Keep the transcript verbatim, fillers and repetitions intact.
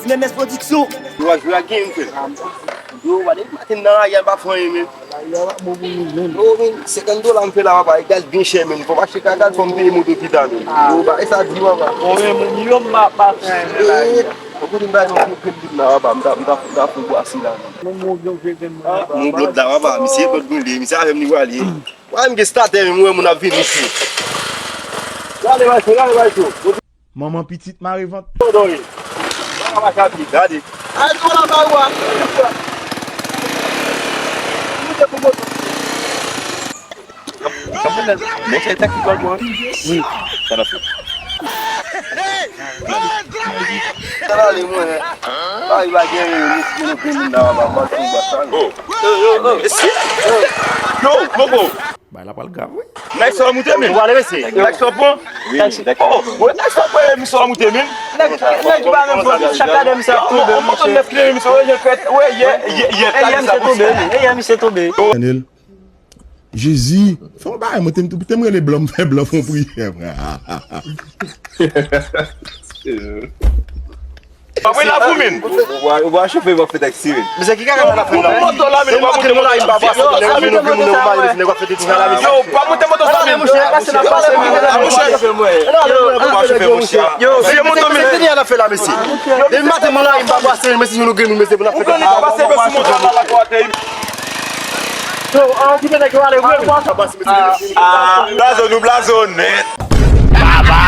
M M S Production. Yo, a jwe a gen, m fè. Yo, wale maten nan lari a, pa fè anyen, men. Yo, men, senkant dola m fè la, papa, e gaz byen chè, men. Fò m achte ka gaz, fò m peye moto pita, men. Yo, ba, e sa di, papa. Bon, men, moun yo, m pa, pa fè anyen, men, la. Eh, ou konnen m ba nou grenn la, papa, m ta, m ta, m ta fè bwase la, men. Moun yo, grenn la, papa. Moun blòd la, papa, misye blòd nou li, misye avè m li prale. Wè, m gen statè, men, m wè moun ap vini isit. Gade, mache, gade, mache. Manman pitit mare vant. Gade. Ay, nou la ba ou a. Monte pou moto. Bon, se tèk ki pral bon. Wi. Sa n ap fè. Sa n ale, mwen. Ay, pa gen, moun, moun, moun, moun, nan, nan, nan, nan, nan, nan. Oh. Oh, oh, oh. Yo, Bobo. Bay la pral grav, wi. Nèg sa moute, men. Ou ale, mesye. Nèg sa pran. Wi, nèg sa pran. Oh, bon, nèg sa pran, misye moute, men. Nèg, nèg pa menm pran, chak gade misye ap tonbe, misye. Nèf kile, misye, wè, yè, yè, yè, yè, misye tonbe, wi. Yè, misye tonbe. Daniel, Jezi, fè yon bagay, mwen te, te m rele blan, m fè blan fè yon priyè, frè. Mwen la pou min. Ou va, ou va chofe, w ap fè taksi, men. Misye ki kaka la fè la. Moto la, men, ou pa moute moto la, men, ou pa moute moto sa, men. Yo, pa moute moto sa, men. Mouche, pase nan pale, mouche. Ou pa chofe, mouche. Yo, se moto, men. Se teni a la fè la, mesye. Depi maten, mwen la, m pa pase, mesye, nou gen nou, mesye, pou n ap fè taksi. Ou konnen ki pase, mesye, moto la, la, kwa, te. Yo, an, ki te nèg yo ale, vre. Ah, blazo, nou blazo nèt. Baba.